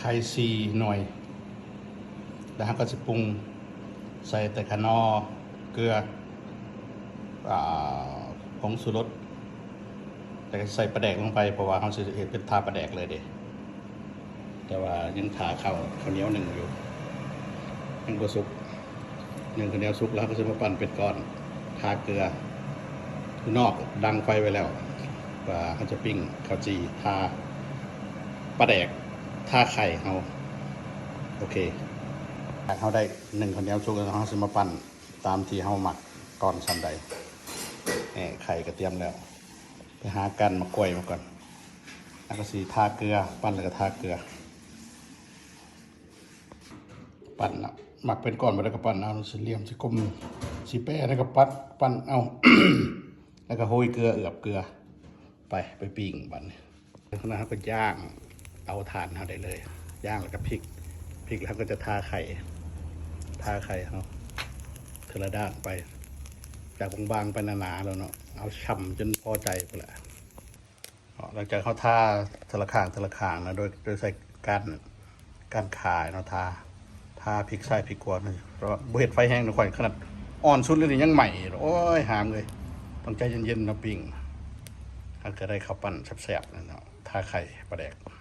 ໄຂ່ສີ່ໜ່ວຍ ແລ້ວເຮົາກໍຊິປຸງ ໃສ່ແຕ່ຂະໜໍ່ ເກືອ ອ່າ ຜົງຊູລົດ ແລ້ວກໍໃສ່ປາແດກລົງໄປ ເພາະວ່າເຮົາຊິເຮັດເປັນທາປາແດກເລີຍເດ້. ແຕ່ວ່າຍັງຖ້າເຂົ້າ ເຂົ້າໜຽວໜຶ້ງຢູ່ ຍັງບໍ່ສຸກ ໜຶ້ງເຂົ້າໜຽວສຸກແລ້ວ ເຮົາກໍຊິມາປັ້ນເປັນກ້ອນ ທາເກືອ ຢູ່ນອກດັງໄຟໄວ້ແລ້ວ ວ່າເຮົາຈະປີ້ງເຂົ້າຈີ່ ທາປາແດກ ທາໄຂ່ເຮົາ. ໂອເຄ ເຮົາໄດ້ໜຶ້ງເຂົ້າໜຽວສຸກແລ້ວ ເຮົາຊິມາປັ້ນຕາມທີ່ເຮົາມັກ ກ້ອນສ່ຳໃດ. ແອ ໄຂ່ກໍຕຽມແລ້ວ ໄປຫາກ້ານໝາກກ້ວຍມາກ່ອນ ແລ້ວກໍຊິທາເກືອ ປັ້ນແລ້ວກໍທາເກືອ ປັ້ນເອົາ ມັກເປັນກ້ອນບໍ່ໄດ້ກໍປັ້ນເອົາ ສີ່ຫຼ່ຽມ ສີ່ກົມ ສີ່ແປ ແລ້ວກໍປັດ ປັ້ນເອົາ ແລ້ວກໍໂຮຍເກືອ ເອືອບເກືອ ໄປ ໄປປີ້ງບັດນີ້. ແລ້ວເຮົາກໍຍ່າງເຕົາຖ່ານເຮົາໄດ້ເລີຍ ຍ່າງແລ້ວກໍພິກ ພິກແລ້ວເຮົາກໍຈະທາໄຂ່ ທາໄຂ່ເຮົາເທື່ອລະດ້ານໄປ ຈາກບາງໆໄປໜາໆ ແລ້ວເນາະ ເອົາຊ່ຳຈົນພໍໃຈພຸ້ນແຫຼະ. ເນາະ ຫຼັງຈາກເຮົາທາເທື່ອລະຂ້າງ ເທື່ອລະຂ້າງນະ ໂດຍ ໂດຍໃຊ້ກ້ານ ກ້ານຂາເນາະ ທາ ທາພິກຊ້າຍພິກຂວາເນາະ ແຕ່ວ່າບໍ່ເຮັດໄຟແຮງນະ ຂ້ອຍຂະໜາດອ່ອນສຸດເລີຍນີ້ຍັງໄໝ້. ໂອ້ຍ ຫາມເອີຍ ຕ້ອງໃຈເຢັນໆເນາະ ປີ້ງ ເຮົາກໍໄດ້ເຂົ້າປັ້ນແຊບໆເນາະ ທາໄຂ່ປາແດກ.